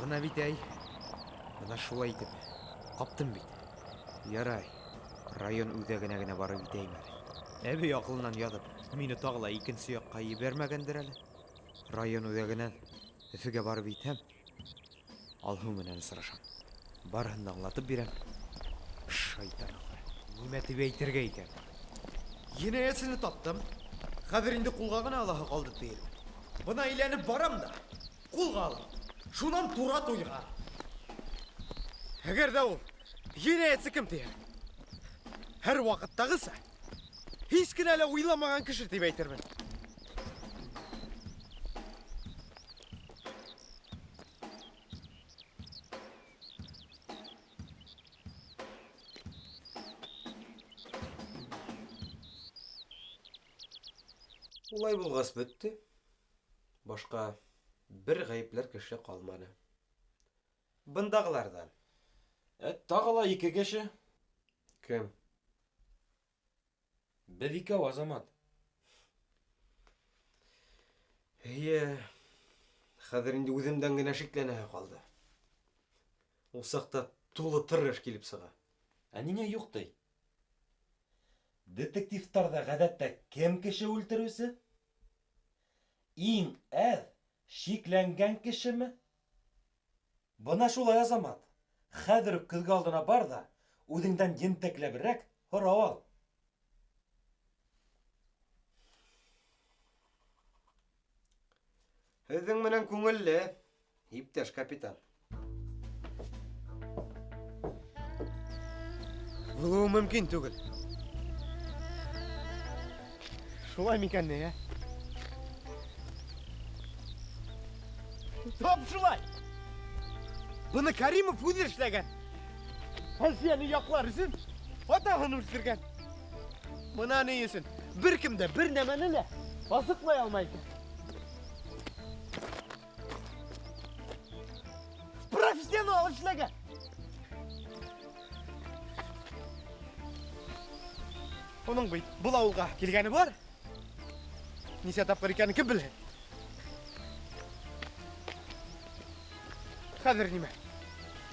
Бына бит әй. Бына шулай итеп каптым бит. Ярай. Район үзәгенә генә барып итәйем әле. Әбей акылыннан язып, мине тагы ла икенче якка ебәрмәгәндер әле. Район үзәгеннән Өфегә барып итәм. Алһу менән осрашам. Барыһын да аңлатып бирәм. Шайтан ахыры. Нимә дип әйтергә икән? Енәясене таптым. Хәзер инде кулга гына алаһы калды диермен. Бына әйләнеп барам да, кулга алам. Шуннан тура туйга. Әгәр дә ул енәятсе кем дияр? Һәр вакыттагыса, һич кенә лә уйламаган кеше дип әйтермен. Улай булғас бөттө. Башҡа бер ғәйепләр кеше ҡалманы. Бындағыларҙан. Ә тағы ла ике кеше. Кем? Беҙ икәү, Азамат. Эйе. Хәҙер инде үҙемдән генә шикләнәһе ҡалды. Ул саҡта тулы тырыш килеп сыға. Ә ниңә юҡ ти? Детективтарҙа ғәҙәттә кем кеше үлтереүсе? Иң әҙ шикләнгән кешеме? Бына шулай, Азамат. Хәҙер үк көҙгө алдына бар ҙа, үҙеңдән ентекләберәк һорау ал. Һеҙҙең менән күңелле, иптәш капитан. Булыуы мөмкин түгел. Шулай микән ни, ә? Тап шулай. Быны Каримов үҙе эшләгән. Әлфияне яҡлар өсөн атаһын үлтергән. Бына ни өсөн бер кем дә бер нәмәне лә асыҡлай алмай икән. Профессионал эшләгән. Уның бит был ауылға килгәне бар. Нисә тапҡыр икәнен кем белһен. Хәҙер нимә?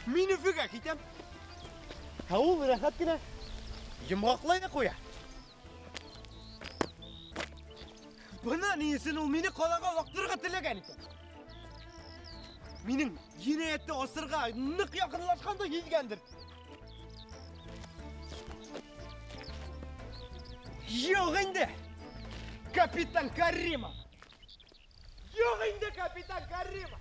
Мин Өфөгә китәм. Ә ул рәхәт кенә йомғаҡлай ҙа ҡуя. Бына ни өсөн ул мине ҡалаға олаҡтырырға теләгән икән. Минең енәйәтте асырға ныҡ яҡынлашҡанды һиҙгәндер. Юҡ инде, капитан Каримов! Юҡ инде, капитан Каримов!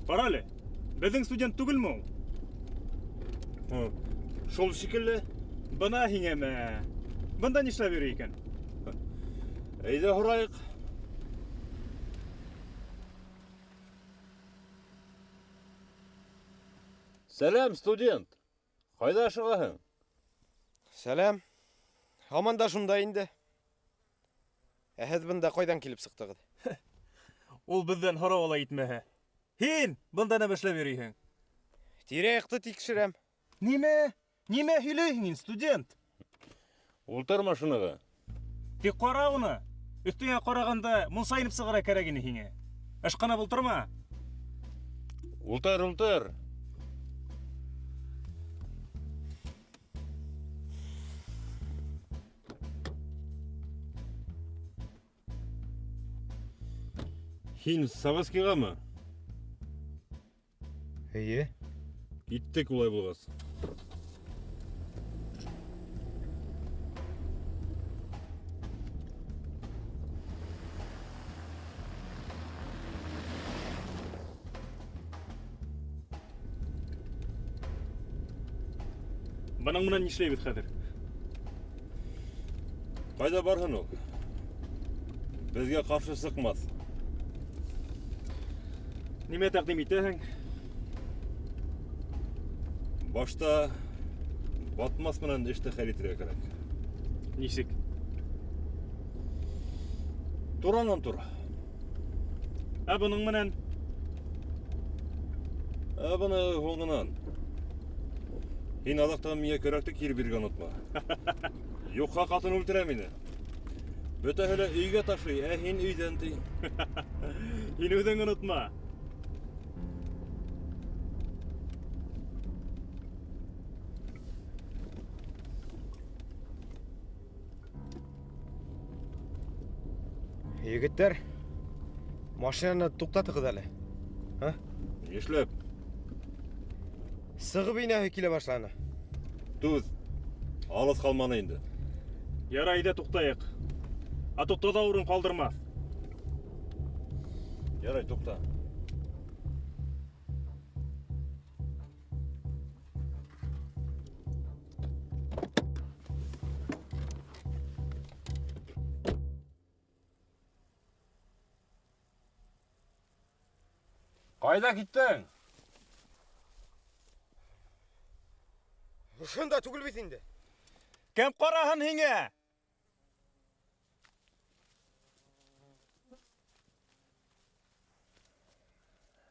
Ҡара әле, беҙҙең студент түгелме ул? Шул шикелле. Бына һиңә мә. Бында нишләп йөрөй икән? Әйҙә һорайыҡ. Сәләм, студент. Ҡайҙа ашығаһың? Сәләм. Һаман да шунда инде. Ә һеҙ бында ҡайҙан килеп сыҡтығыҙ? Ул беҙҙән һорау ала итмәһә. Һин бында нәмә эшләп йөрөйһөң? Тирә-яҡты тикшерәм. Нимә? Нимә һөйләйһең һин, студент? Ултыр машинаға. Тик ҡара уны. Өҫтөңә ҡарағанда мунса инеп сығырға кәрәк ине һиңә. Ышҡынып ултырма. Ултыр, ултыр. Һин Саваскиғамы? Эйе. Киттек улай булғас. Бының менән нишләйбеҙ хәҙер? Ҡайҙа барһын ул? Беҙгә ҡаршы сыҡмаҫ. Нимә тәҡдим итәһең? Башта Батмаҫ менән эште хәл итергә кәрәк. Нисек? Туранан тура. Ә бының менән? Ә быны һуңынан. Һин аҙаҡтан миңә көрәкте кире бирергә онотма. Юҡһа ҡатын үлтерә мине. Бөтәһе лә өйгә ташый, ә һин өйҙән ти. Һин үҙең онотма. Егеттәр, машинаны туҡтатығыҙ әле. А? Нишләп? Сығып инәһе килә башланы. Түҙ. Алыҫ ҡалманы инде. Ярай, әйҙә туҡтайыҡ. Ә туҡтауҙа урын ҡалдырмаҫ. Ярай, туҡта. Ҡайҙа киттең? Ошонда түгел бит инде. Кем ҡараһын һиңә?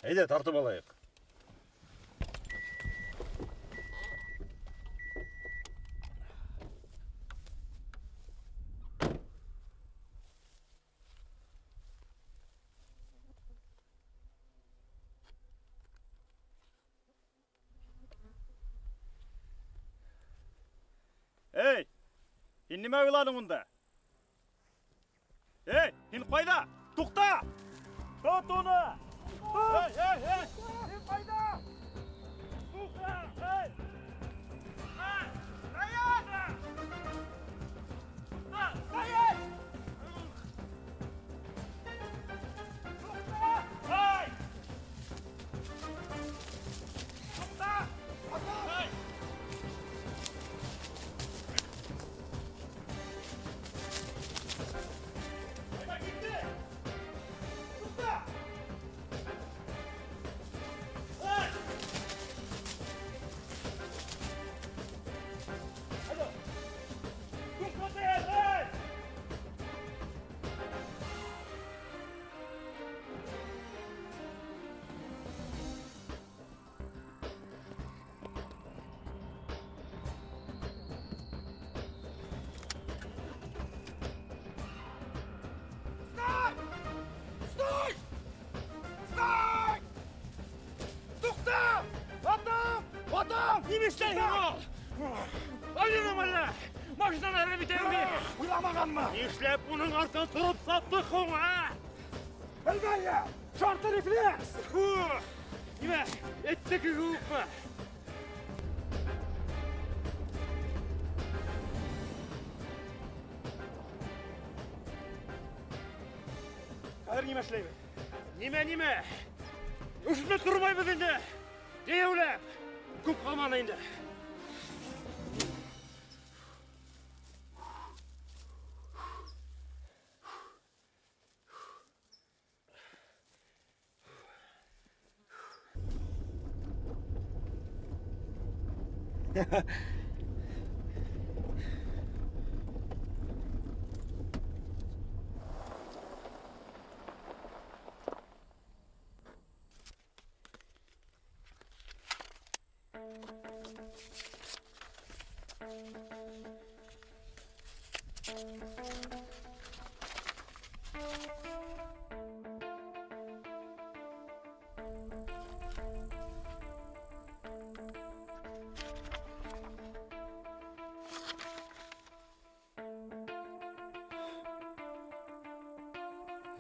Әйҙә, тартып алайыҡ. Эй, һин нимә уйланың унда? Эй, һин ҡайҙа? Туҡта! Тот уны! Эй, эй, эй! Һин ҡайҙа? Туҡта! Эй! Эй, стоять! Туҡта! Стоять! Туҡта! Эй! Туҡта! Эй! Нишләп уның артынан тороп саптыҡ һуң, а? Белмәйем! Шартлы рефлекс! Нимә, эттеке кеүекме? Хәҙер нимә эшләйбеҙ? Нимә, нимә? Өшөтмәй тормайбыҙ инде. Йәйәүләп. Күп ҡалманы инде.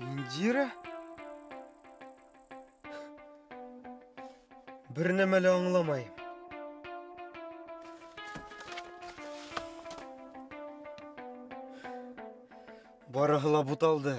Индира? Бер нәмә лә аңламайым. Барыһы ла буталды.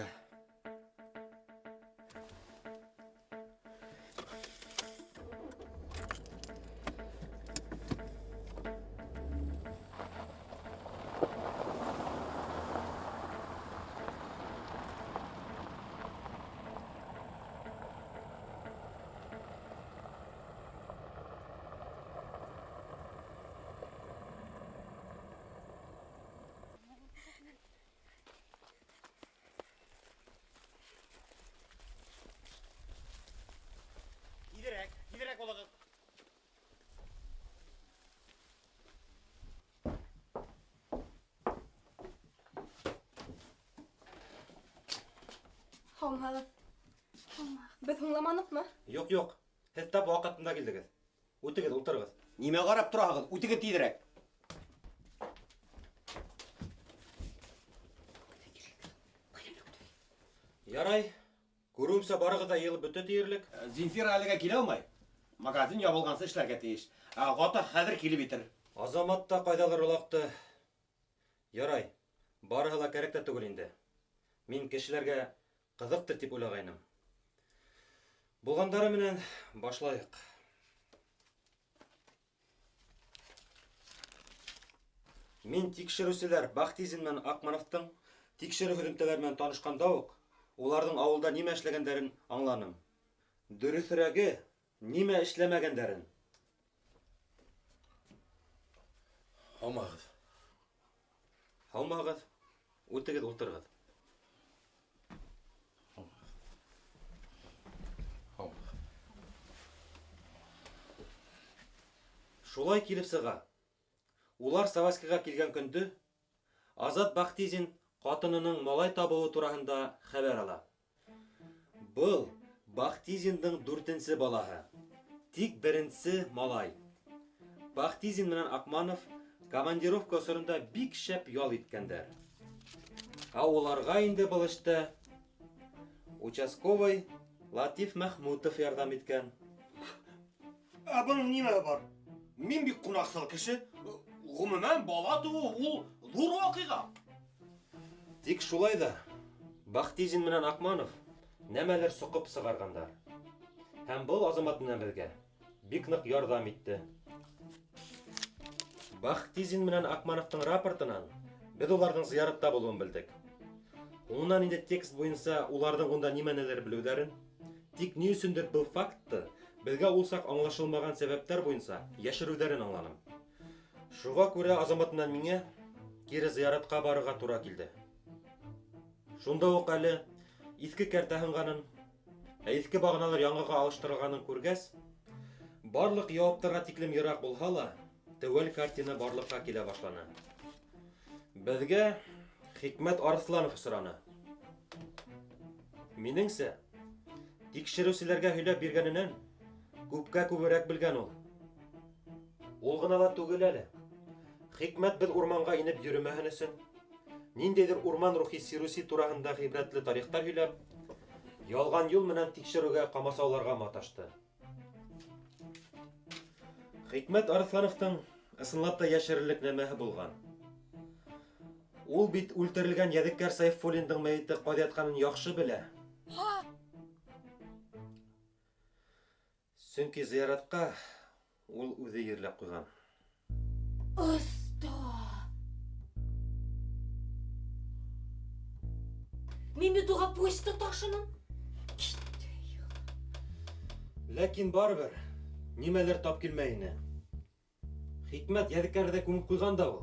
Һаумыһығыҙ. Беҙ һуңламаныҡмы? Юҡ, юҡ. Һеҙ тап ваҡытында килдегеҙ. Үтегеҙ, ултырығыҙ. Нимә ҡарап тораһығыҙ? Үтегеҙ тиҙерәк. Ярай. Күреүемсә, барығыҙ ҙа йыйылып бөттө тиерлек. Земфира әлегә килә алмай. Магазин ябылғансы эшләргә тейеш. Ә Гата хәҙер килеп етер. Азамат та ҡайҙалыр олаҡты. Ярай, барыһы ла кәрәк тә түгел инде. Мин кешеләргә ҡыҙыҡтыр тип уйлағайным. Булғандары менән башлайыҡ. Мин тикшереүселәр Бахтизин менән Аҡмановтың тикшереү һөҙөмтәләре менән танышҡанда уҡ уларҙың ауылда нимә эшләгәндәрен аңланым. Дөрөҫөрәге, нимә эшләмәгәндәрен. Һаумыһығыҙ. Һаумыһығыҙ. Үтегеҙ, ултырығыҙ. Шулай килеп сыға. Улар Саваскиға килгән көндө Азат Бахтизин ҡатынының малай табыуы тураһында хәбәр ала. Был Бахтизиндың дүртенсе балаһы. Тик беренсе малай. Бахтизин менән Аҡманов командировка осоронда бик шәп ял иткәндәр. Ә уларға инде был эштә участковый Латиф Мәхмүтов ярҙам иткән. Ә бының нимәһе бар? Мин бик ҡунаҡсыл кеше. Ғөмүмән, бала тыуыу ул ҙур ваҡиға. Тик шулай ҙа Бахтизин менән Аҡманов нәмәлер соҡоп сығарғандар. Һәм был Азамат менән беҙгә бик ныҡ ярҙам итте. Бахтизин менән Аҡмановтың рапортынан беҙ уларҙың зыяратта булыуын белдек. Унан инде текст буйынса уларҙың унда нимәнелер белеүҙәрен, тик ни өсөндөр был фактты беҙгә ул саҡ аңлашылмаған сәбәптәр буйынса йәшереүҙәрен аңланым. Шуға күрә Азамат менән миңә кире зыяратҡа барырға тура килде. Шунда уҡ әле иҫке кәртә һынғанын, ә иҫке бағаналар яңыға алыштырылғанын күргәс, барлыҡ яуаптарға тиклем йыраҡ булһа ла, теүәл картина барлыҡҡа килә башланы. Беҙгә Хикмәт Арыҫланов осраны. Минеңсә, тикшереүселәргә һөйләп биргәненән күпкә күберәк белгән ул. Ул ғына ла түгел әле. Хикмәт беҙ урманға инеп йөрөмәһен өсөн, ниндәйҙер урман рухи Сируси тураһында ғибрәтле тарихтар һөйләп, ялған юл менән тикшереүгә ҡамасауларға маташты. Хикмәт Арыҫлановтың ысынлап та йәшерерлек нәмәһе булған. Ул бит үлтерелгән Ядекәр Сайфуллиндың мәйете ҡайҙа ятҡанын яҡшы белә. Сөнки зыяратҡа ул үҙе ерләп ҡуйған. Оҫта! Мин бит уға почта ташыным. Китте. Ләкин барыбер нимәлер тап килмәй ине. Хикмәт Ядекәрҙе күмеп ҡуйған да ул.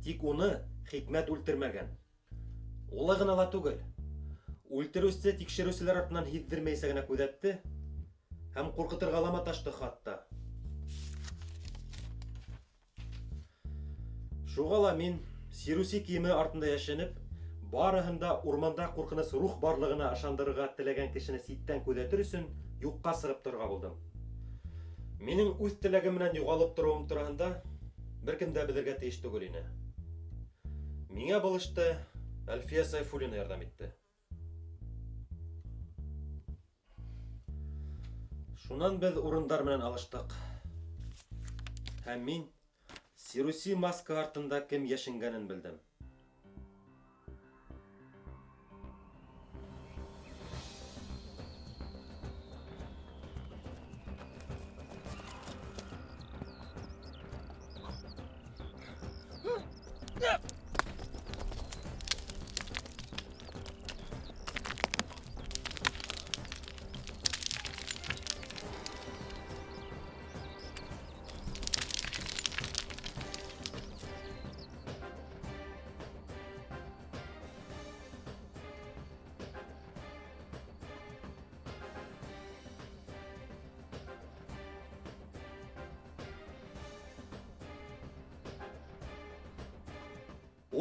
Тик уны Хикмәт үлтермәгән. Улай ғына ла түгел. Үлтереүсе тикшереүселәр артынан һиҙҙермәйсә генә күҙәтте һәм ҡурҡытырға ла маташты хатта. Шуға ла мин Сируси кейеме артында йәшенеп, барыһын да урманда ҡурҡыныс рух барлығына ышандырырға теләгән кешене ситтән күҙәтер өсөн юҡҡа сығып торорға булдым. Минең үҙ теләгем менән юғалып тороуым тураһында бер кем дә белергә тейеш түгел ине. Миңә был эштә Әлфиә Сайфуллина ярҙам итте. Шунан беҙ урындар менән алыштыҡ. Һәм мин Сируси маска артында кем йәшенгәнен белдем.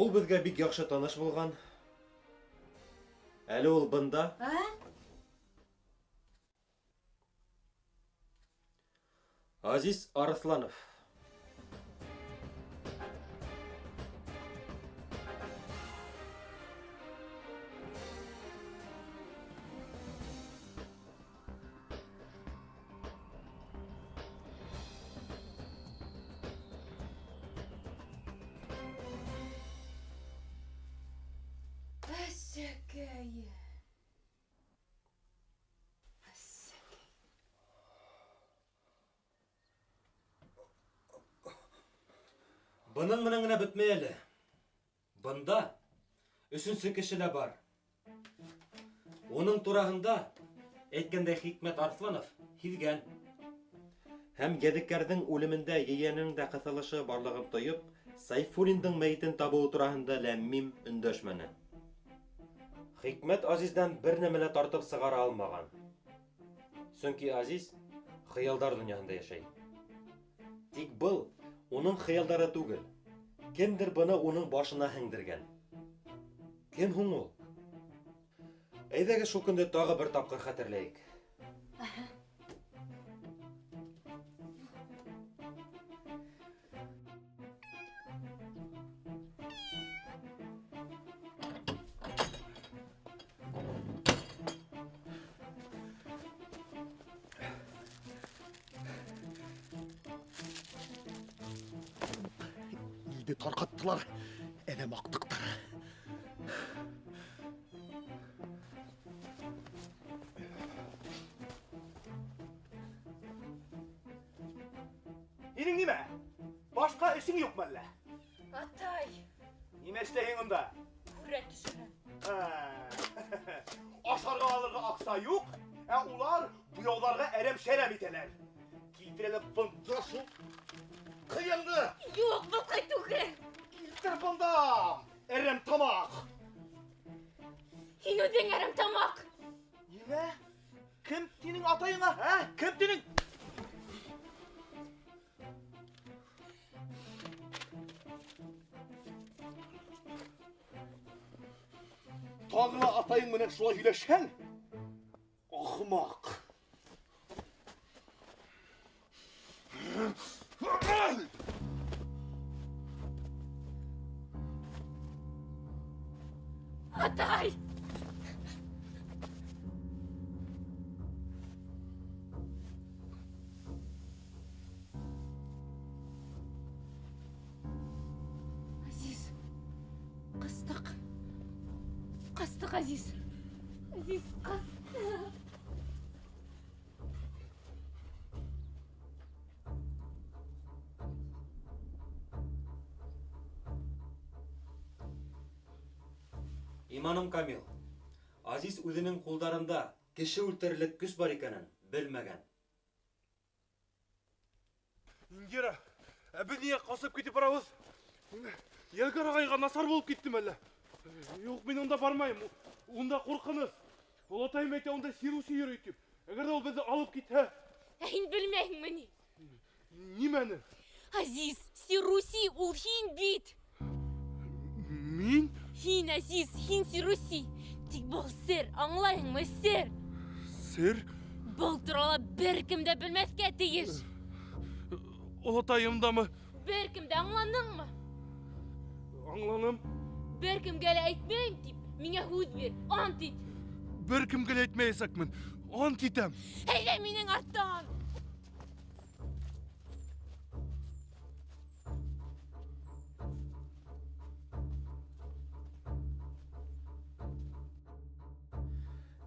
Ул беҙгә бик яҡшы таныш булған. Әле ул бында. Ә? Азиз Арыҫланов. Әсәкәй. Әсәкәй. Бының менән генә бөтмәй әле. Бында өсөнсө кеше лә бар. Уның тураһында әйткәндәй Хикмәт Арыҫланов һиҙгән. Һәм Ядекәрҙең үлемендә ейәненең дә ҡыҫылышы барлығын тойоп, Сайфуллиндың мәйетен табыуы тураһында ләм-мим өндәшмәне. Хикмәт Азиздән бер нәмә лә тартып сығара алмаған. Сөнки Азиз хыялдар донъяһында йәшәй. Тик был уның хыялдары түгел. Кемдер быны уның башына һеңдергән. Кем һуң ул? Әйҙәгеҙ шул көндө тағы бер тапҡыр хәтерләйек. Илде тарҡаттылар, әҙәм аҡтыҡтары. Һинең нимә? Башҡа эшең юҡмы әллә? Атай. Нимә эшләйһең унда? Һүрәт төшөрәм. Ашарға алырға аҡса юҡ, ә улар буяуҙарға әрәм-шәрәм итәләр. Килтерәләр бында шул ҡыйынды. Юҡ, был ҡый түгел. Килтер бында, әрәм тамаҡ. Һин үҙең әрәм тамаҡ. Нимә? Кем тинең атайыңа, ә? Кем тинең? Тағы ла атайың менән шулай һөйләшһәң, ахмаҡ. Атай! Азиз, ҡастыҡ. Ҡастыҡ, Азиз. Азиз, ҡастыҡ. Иманым камил. Азиз үҙенең ҡулдарында кеше үлтерерлек көс бар икәнен белмәгән. Индира, ә беҙ ниңә ҡасып китеп барабыҙ? Ядкәр ағайға насар булып киттем әллә? Юҡ, мин унда бармайым. Унда ҡурҡыныс. Олатайым әйтә, унда Сируси йөрөй тип. Әгәр ҙә ул беҙҙе алып китһә. Ә һин белмәйһеңме ни? Нимәне? Азиз, Сируси ул һин бит. Мин? Һин, Азиз, һин Сируси. Тик был сер, аңлайһыңмы, сер? Сер? Был турала бер кем дә белмәҫкә тейеш. Олатайым дамы? Бер кем дә, аңланыңмы? Аңланым. Бер кемгә лә әйтмәйем тип, миңә һүҙ бир, ант ит. Бер кемгә лә әйтмәйәсәкмен, ант итәм. Әйҙә минең арттан.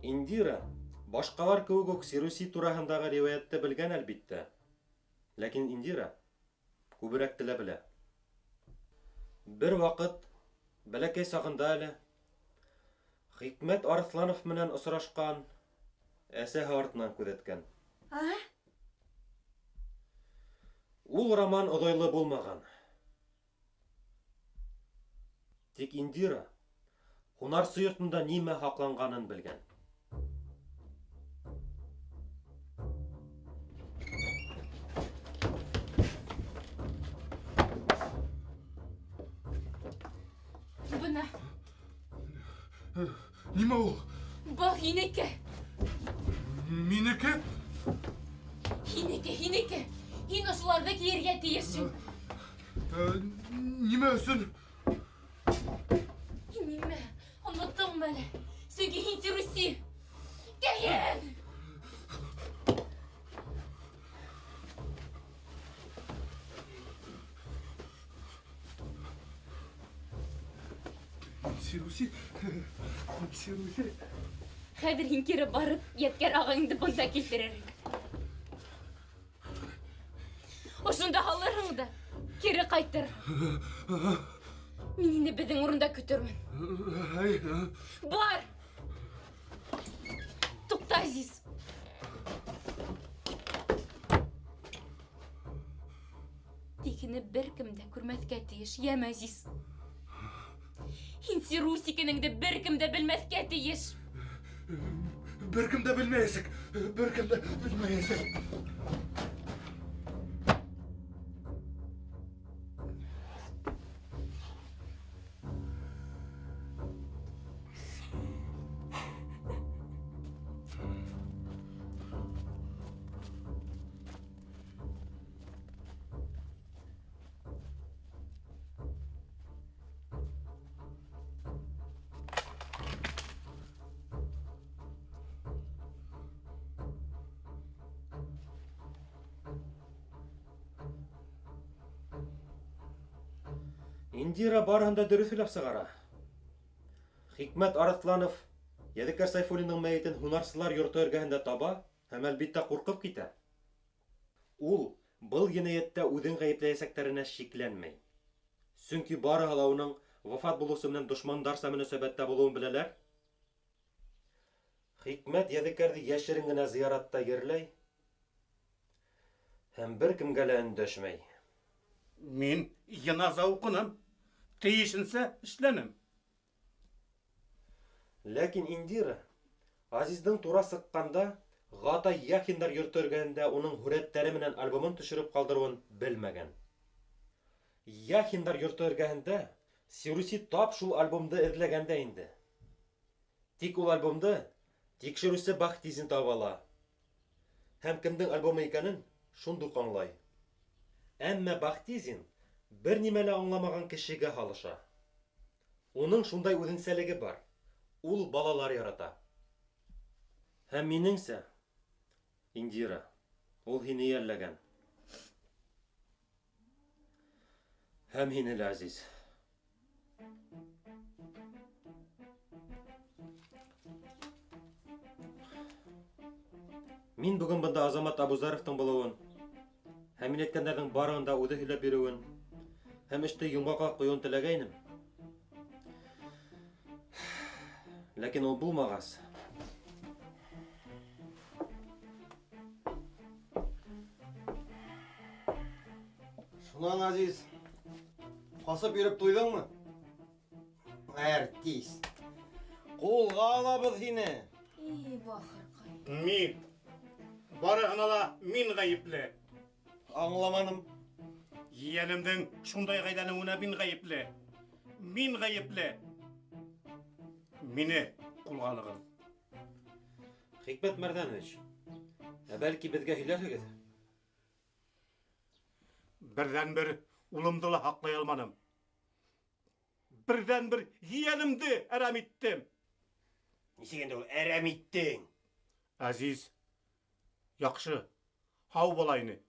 Индира башҡалар кеүек үк Сируси тураһындағы риүәйәтте белгән әлбиттә. Ләкин Индира күберәкте лә белә. Бер ваҡыт бәләкәй сағында әле Хикмәт Арыҫланов менән осрашҡан, әсәһе артынан күҙәткән. А? Ул роман оҙайлы булмаған. Тик Индира һунарсы йортонда нимә һаҡланғанын белгән. Бына. Нимә ул? Был һинеке. Минеке? Һинеке, һинеке. Һин ошоларҙы кейергә тейешһең. Э, нимә өсөн? Нимә? Оноттоңмо әле? Сөнки һин Сируси. Кейен! Сируси. Сируси. Хәҙер һин кире барып, Ядкәр ағайыңды бында килтерерһең. Ошонда һалырһың да, кире ҡайтырһың. Мин һине беҙҙең урында көтөрмөн. Бар! Туҡта, Азиз. Тик һине бер кем дә күрмәҫкә тейеш, йәме, Азиз? Һин Сирус икәнеңде бер кем дә белмәҫкә тейеш. Бер кем дә белмәйәсәк. Бер кем дә белмәйәсәк. Индира барыһын да дөрөҫ һөйләп сығара. Хикмәт Арыҫланов Ядекәр Сайфуллиндың мәйетен һунарсылар йорто эргәһендә таба һәм әлбиттә ҡурҡып китә. Ул был енәйәттә үҙен ғәйепләйәсәктәренә шикләнмәй. Сөнки барыһы ла уның вафат булыусы менән дошмандарса мөнәсәбәттә булыуын беләләр. Хикмәт Ядекәрҙе йәшерен генә зыяратта ерләй һәм бер кемгә лә өндәшмәй. Мин йыназа уҡыным, тейешенсә эшләнем. Ләкин Индира Азиздың тура сыҡҡанда Ғатай Яхиндар йорто эргәһендә уның һүрәттәре менән альбомын төшөрөп ҡалдырыуын белмәгән. Яхиндар йорто эргәһендә Сируси тап шул альбомды эҙләгән дә инде. Тик ул альбомды тикшереүсе Бахтизин таба ала. Һәм кемдең альбомы икәнен шундуҡ аңлай. Әммә Бахтизин бер нимә лә аңламаған кешегә һалыша. Уның шундай үҙенсәлеге бар. Ул балалар ярата. Һәм минеңсә, Индира, ул һине йәлләгән. Һәм һине лә, Азиз. Мин бөгөн бында Азамат Абузаровтың булыуын һәм мин әйткәндәрҙең барыһын да үҙе һөйләп биреүен һәм эште йомғаҡҡа ҡуйыуын теләгәйнем. Ләкин ул булмағас. Шунан, Азиз, ҡасып йөрөп туйҙыңмы? Әртис. Ҡулға алабыҙ һине. И, бахырҡай. Мин. Барыһына ла мин ғәйепле. Аңламаным. Ейәнемдең шундай ғәйләнеүенә мин ғәйепле. Мин ғәйепле. Мине ҡулға алығыҙ. Хикмәт Мәрҙәнович, ә бәлки беҙгә һөйләрһегеҙ? Берҙән-бер улымды ла һаҡлай алманым. Берҙән-бер ейәнемде әрәм иттем. Нисек инде ул әрәм иттең? Азиз, яҡшы, һау бала ине.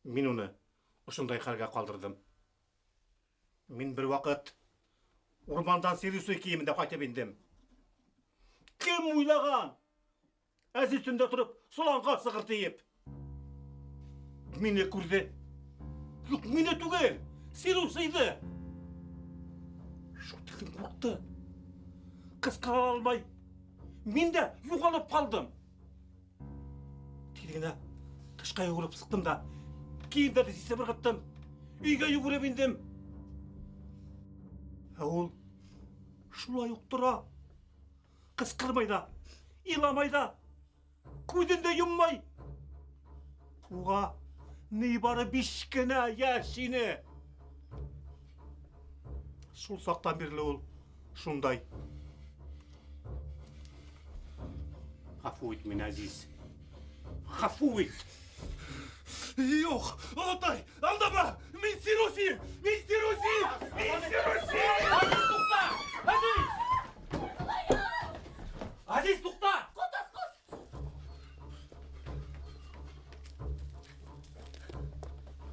Мин уны ошондай хәлгә ҡалдырҙым. Мин бер ваҡыт урмандан Сириусы кейемендә ҡайтып индем. Кем уйлаған? Әзиз төндә тороп, соланға сығыр тиеп. Мине күрҙе. Юҡ, мине түгел, Сирусыйҙы. Шул тиклем ҡурҡты. Ҡысҡыра алмай. Мин дә юғалып ҡалдым. Тиҙ генә тышҡа йүгереп сыҡтым да, кейемдәрҙе сисеп ырғыттым. Өйгә йүгереп индем. Ә ул шулай уҡ тора. Ҡысҡырмай ҙа, иламай ҙа, күҙен дә йоммай. Уға ни бары 5 кенә йәш ине. Шул саҡтан бирле ул шундай. Ғәфү ит мине, Азиз. Ғәфү ит. Юҡ, олатай, алдама! Мин Сируси! Мин Сируси! Мин Сируси! Азиз, туҡта! Азиз! Азиз, туҡта!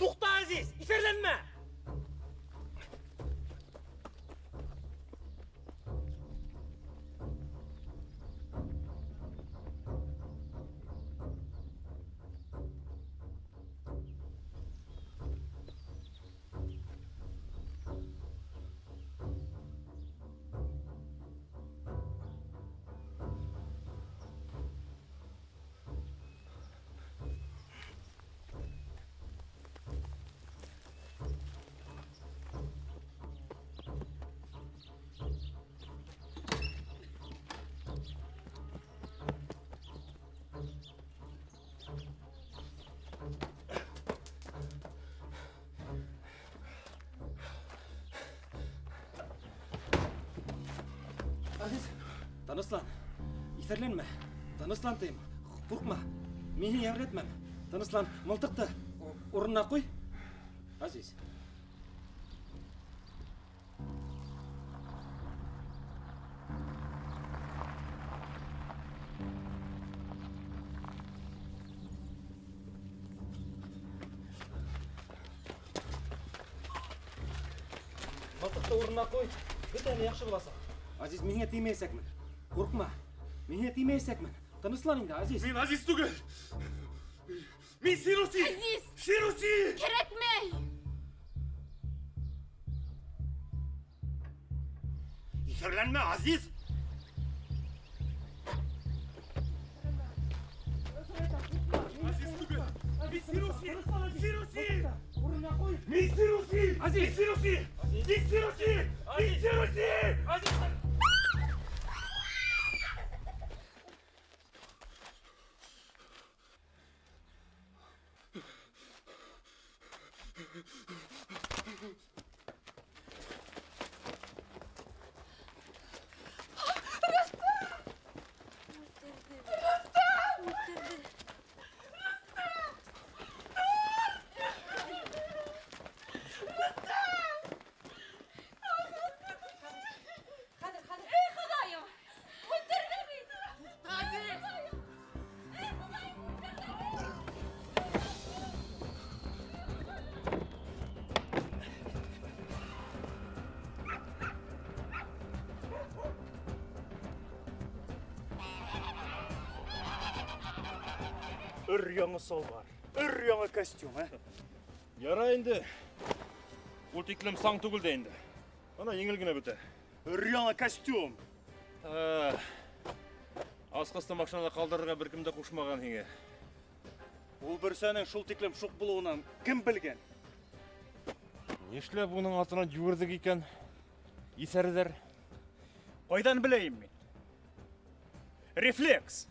Туҡта, Азиз! Иҫәрләнмә! Азиз, тыныслан. Иҫәрләнмә. Тыныслан тием. Ҡурҡма. Мин һине йәрәхәтләтмәм. Тыныслан, мылтыҡты урынына ҡуй. Азиз. Мылтыҡты урынына ҡуй. Бөтәһе лә яҡшы буласаҡ. Азиз, мин һиңә теймәйәсәкмен. Ҡурҡма. Мин һиңә теймәйәсәкмен. Тыныслан инде, Азиз. Мин Азиз түгел. Мин Сируси! Азиз! Сируси! Кәрәкмәй! Иҫәрләнмә, Азиз! Азиз түгел. Мин Сируси! Сируси! Мин Сируси! Азиз! Мин Сируси! Мин Сируси! Мин Сируси! Азиз! Өр яңы салбар, өр яңы костюм, ә? Ярай инде. Ул тиклем саң түгел дә инде. Ана еңел генә бөтә. Өр яңы костюм. Асҡысты машинала ҡалдырырға бер кем дә ҡушмаған һиңә. Ул берсәнең шул тиклем шуҡ булыуынан кем белгән? Нишләп уның артынан йүгерҙек икән? Иҫәрҙәр. Ҡайҙан беләйем мин? Рефлекс.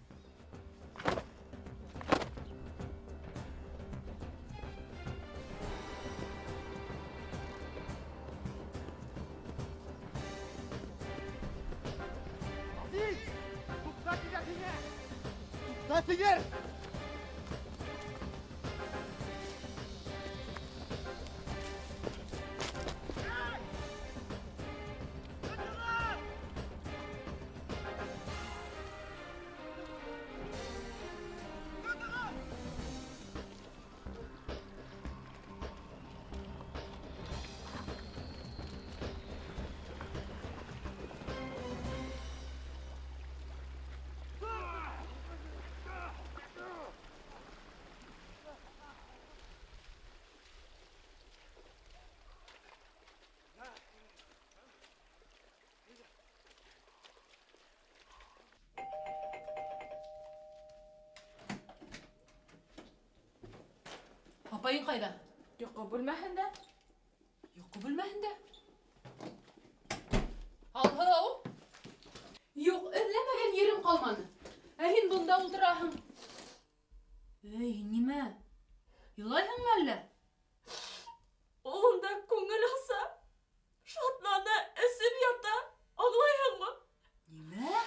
Апайың ҡайҙа? Йоҡо бүлмәһендә. Йоҡо бүлмәһендә? Алһыу! Юҡ, эҙләмәгән ерем ҡалманы. Ә һин бында ултыраһың. Эй, нимә? Илайһыңмы әллә? Ул унда күңел аса, шатлана, эсеп ята. Аңлайһыңмы? Нимә?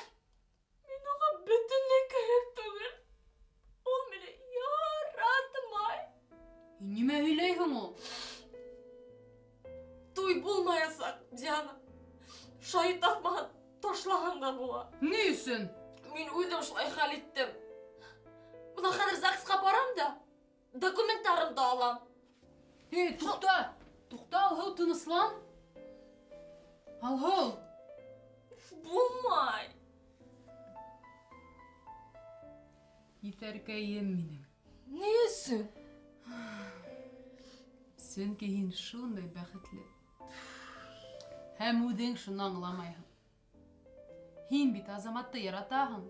Мин уға бөтөнләй кәрәк Булмаясаҡ, Диана. Шаһит тартмаһын ташлаһаң да була. Ни өсөн? Мин үҙем шулай хәл иттем. Бына хәҙер ЗАГСҡа барам да, документтарымды алам. Эй, туҡта! Туҡта, Алһыу, тыныслан. Алһыу! Булмай. Иҫәркәйем минең. Ни өсөн? Сөнки һин шундай бәхетле. Һәм үҙең шуны аңламайһың. Һин бит Азаматты яратаһың.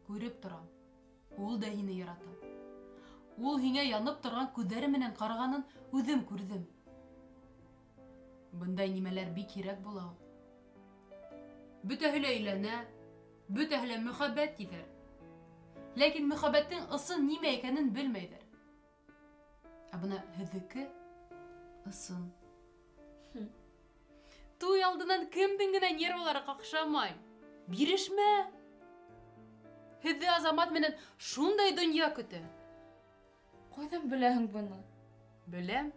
Күреп торам. Ул да һине ярата. Ул һиңә янып торған күҙҙәре менән ҡарағанын үҙем күрҙем. Бындай нимәләр бик һирәк була ул. Бөтәһе лә өйләнә, бөтәһе лә мөхәббәт тиҙәр. Ләкин мөхәббәттең ысын нимә икәнен белмәйҙәр. Ә бына һеҙҙеке ысын. Туй алдынан кемдең генә нервылары ҡаҡшамай? Бирешмә! Һеҙҙе Азамат менән шундай донъя көтә. Ҡайҙан беләһең быны? Беләм.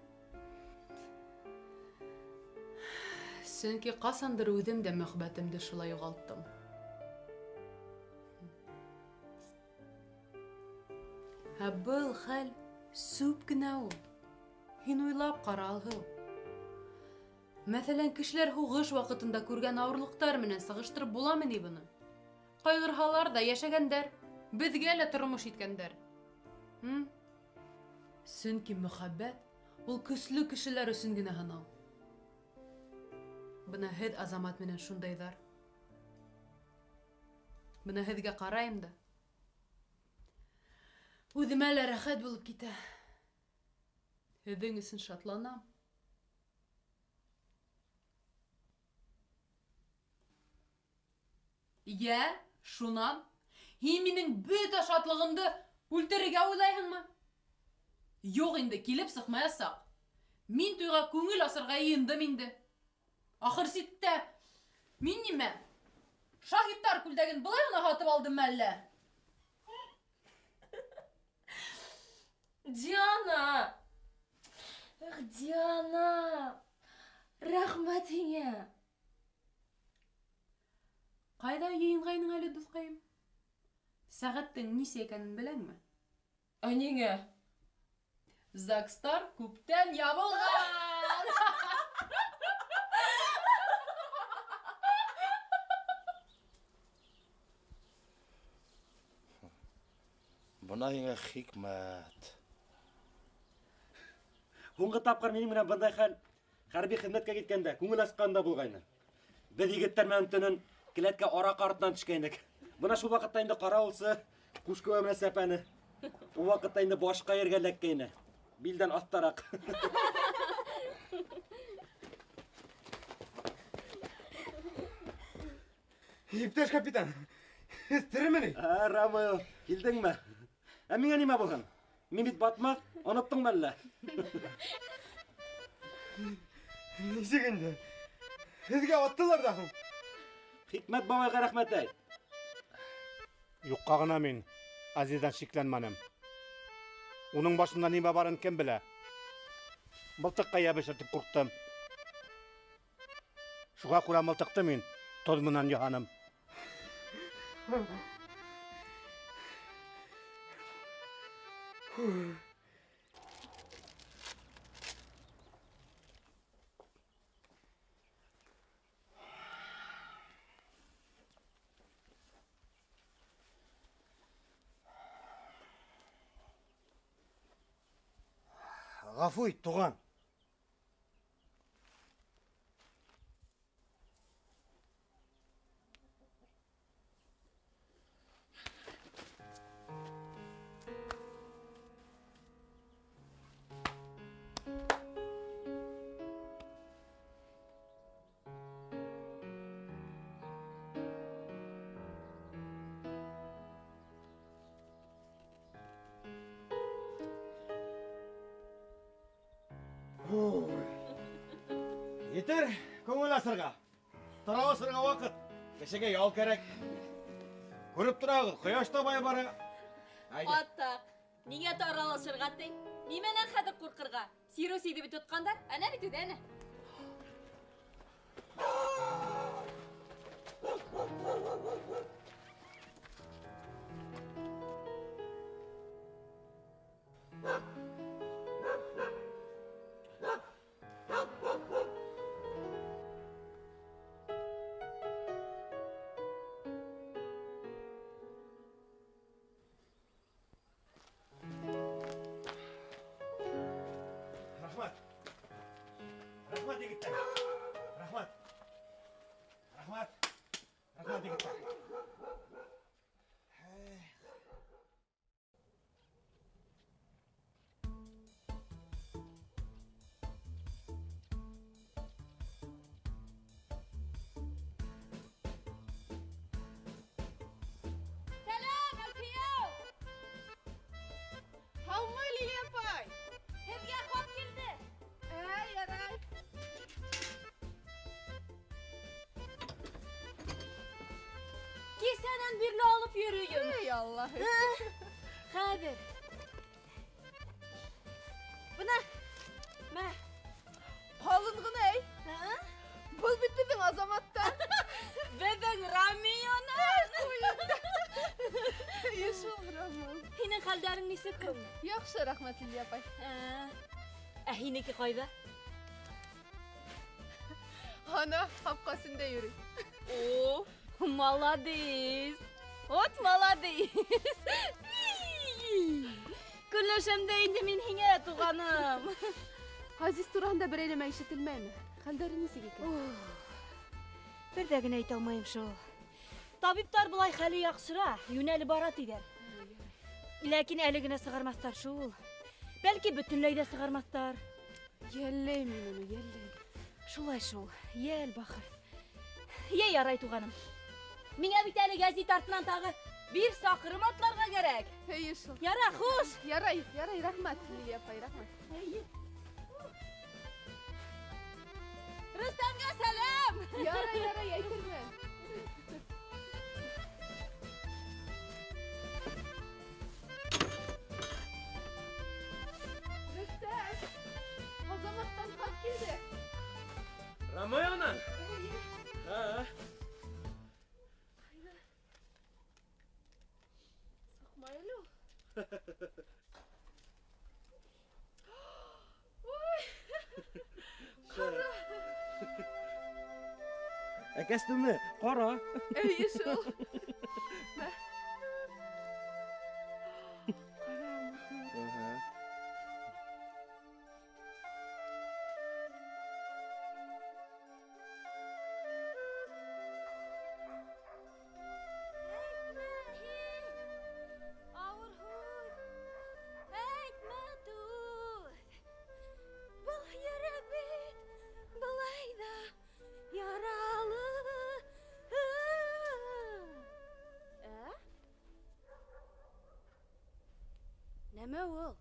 Сөнки ҡасандыр үҙем дә мөхәббәтемде шулай юғалттым. Ә был хәл сүп кенә ул. Һин уйлап ҡара, Алһыу. Мәҫәлән, кешеләр һуғыш ваҡытында күргән ауырлыҡтар менән сағыштырып буламы ни быны? Ҡайғырһалар ҙа йәшәгәндәр, беҙгә лә тормош иткәндәр. Сөнки мөхәббәт ул көслө кешеләр өсөн генә һынау. Бына һеҙ Азамат менән шундайҙар. Бына һеҙгә ҡарайым да, үҙемә лә рәхәт булып китә. Һеҙҙең өсөн шатланам. Йә, шунан, һин минең бөтә шатлығымды үлтерергә уйлайһыңмы? Юҡ инде, килеп сыҡмаясаҡ. Мин туйға күңел асырға йыйындым инде. Ахыр сиктә, мин нимә? Шаһиттар күлдәген былай ғына һатып алдыммы әллә? Диана! Эх, Диана! Рәхмәт һиңә! Ҡайҙа йыйынғайның әле, дуҫҡайым? Сәғәттең нисә икәнен беләңме? Ә ниңә? ЗАГСтар күптән ябылған! Бына һиңә хикмәт. Һуңғы тапҡыр минең менән бындай хәл хәрби хеҙмәткә киткәндә, күңел асҡанда булғайны. Беҙ егеттәр менән төнөн келәткә араҡы артынан төшкәйнек. Бына шул ваҡытта инде ҡарауылсы Ҡушкеүә менән сәпәне. Ул ваҡытта инде башҡа ергә эләккәйне. Билдән аҫтараҡ. Иптәш капитан, һеҙ тереме ни? Ә, Ромео, килдеңме? Ә миңә нимә булһын? Мин бит батмаҫ, оноттоңмо әллә? Нисек инде? Һеҙгә аттылар ҙа һуң. Хикмәт бабайға рәхмәт әйт. Юҡҡа ғына мин Азиздан шикләнмәнем. Уның башында нимә барын кем белә? Мылтыҡҡа йәбешер тип ҡурҡтым. Шуға күрә мылтыҡты мин тоҙ менән яһаным. Ғәфү ит, туған. Етер күңел асырға. Таралышырға ваҡыт. Кешегә ял кәрәк. Күреп торағыҙ, ҡояш та бай бара. Әйҙә. Атаҡ, ниңә таралышырға ти? Нимәнән хәҙер ҡурҡырға? Сирусиҙы бит тотҡандар, әнә бит үҙе, әнә. егеттәр. Рәхмәт. Рәхмәт. Рәхмәт, егеттәр. Сәләм, Әлфиә! Һаумы, Лилия апай? Һеҙгә хат килде. Ә, ярай. Кисәнән бирле алып йөрөйөм. Эй, Аллаһ. Хәҙер. Бына, мә. Ҡалын ғына, эй. Был бит беҙҙең Азаматтан. Беҙҙең Ромеоны. Эйе шул, Ромео. Һинең хәлдәрең нисек һуң? Яҡшы, рәхмәт, Лилия апай. Ә һинеке ҡайҙа? Ана, ҡапҡа өсөндә йөрөй. О, молодец. Вот молодец. Көнләшәм дә инде мин һиңә, туғаным. Ғәзиз тураһында берәй нәмә ишетелмәйме? Хәлдәре нисек икән? Бер дә генә әйтә алмайым шул. Табиптар былай хәле яҡшыра, йүнәле бара тиҙәр. Ләкин әле генә сығармаҫтар шул. Бәлки бөтөнләй ҙә сығармаҫтар. Йәлләйем мин уны, йәлләйем. Шулай шул, йәл бахыр. Йә ярай, туғаным. Миңә бит әле гәзит артынан тағы бер саҡрым атларға кәрәк. Эйе шул. Яра, хуш. Ярай, ярай, рәхмәт, Лилия апай, рәхмәт. Эйе. Рөстәмгә сәләм. Ярай, ярай, әйтермен. Рөстәм, Азаматтан хат килде. Ромеонан? Эйе. Һа. Ҡайҙа? Сыҡмай әле ул. Ой! Ҡара. Ә костюмы ҡара. Эйе шул. Мә. Ҡара, матур. Ага. Ауыр һүҙ, әйтмә түҙ. Был йөрәк бит былай ҙа яралы. Ә? Нәмә ул?